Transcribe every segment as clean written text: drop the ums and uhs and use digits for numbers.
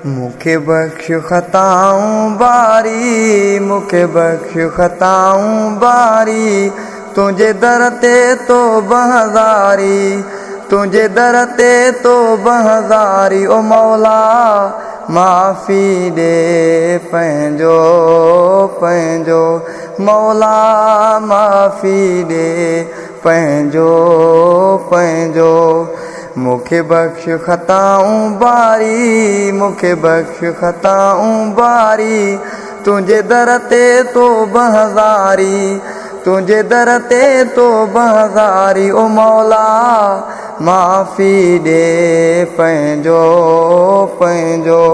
مون کي بخش خطائون باري، مون کي بخش خطائون باري، تنهنجي در تي توبه زاري، تنهنجي در تي توبه زاري، او مولا معافي ڏي پنهنجو پنهنجو، مولا معافي ڏي پنهنجو پنهنجو. مون کي بخش خطائون باري، مون کي بخش خطائون باري، تنهنجي در تي توبه زاري، تنهنجي در تي توبه زاري، او مولا معافي ڏي پنهنجو پنهنجو،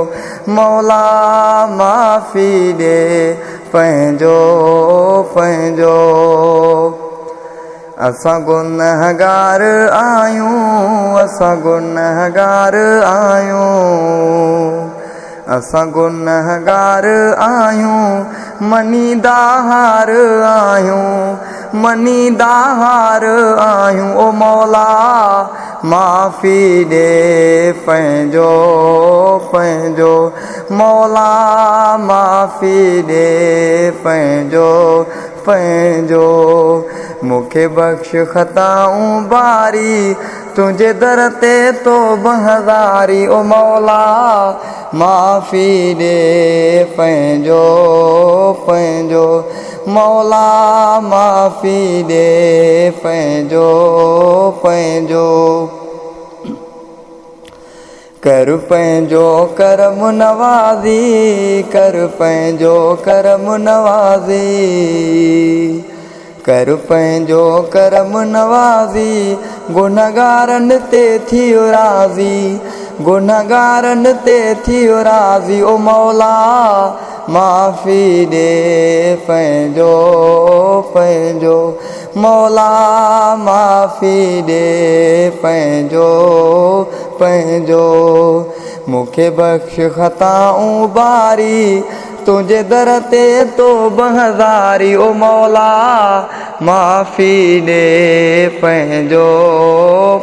مولا معافي ڏي پنهنجو پنهنجو. اسان گنهگار آهيون، اسان گنهگار آهيون، اسان گنهگار آهيون، منيندا هار آهيون، منيندا هار آهيون، او مولا معافي ڏي پنهنجو پنهنجو، مولا معافي ڏي پنهنجو پنهنجو. مون کي بخش خطائون باري، تنهنجي در تي توبه زاري، او مولا معافي ڏي پنهنجو پنهنجو، مولا معافي ڏي پنهنجو پنهنجو. ڪر پنهنجو ڪرم نوازي، ڪر پنهنجو ڪرم نوازي، ڪر پنهنجو ڪرم نوازي، گنهگارن تي ٿيو راضي، گنهگارن تي ٿيو راضي، او مولا معافي ڏي پنهنجو پنهنجو، مولا معافي ڏي پنهنجو پنهنجو. مون کي بخش خطائون باري، تنهنجي در تي توبه زاري، او مولا معافي ڏي پنهنجو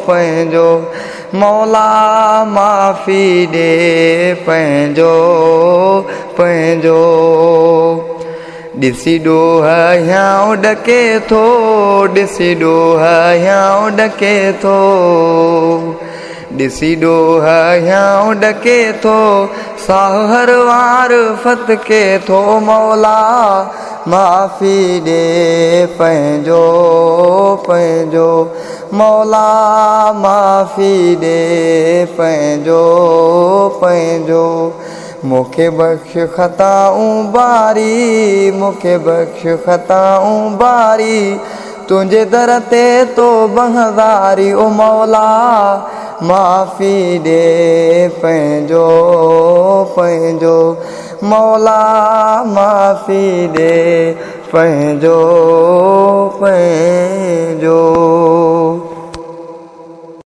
پنهنجو، مولا معافي ڏي پنهنجو پنهنجو. ڏسي ڏوهه هيانء ڏڪي ٿو، ڏسي ڏوهه هيانء ڏڪي ٿو، ڏسي ڏوهه هيانء ڏڪي ٿو، ساهه هر وار ڦٿڪي ٿو، مولا معافي ڏي پنهنجو پنهنجو، مولا معافي ڏي پنهنجو پنهنجو. مون کي بخش خطائون باري، مون کي بخش خطائون باري، تنهنجي در تي توبه زاري، او مولا معافي ڏي پنهنجو پنهنجو، مولا معافي ڏي پنهنجو پنهنجو.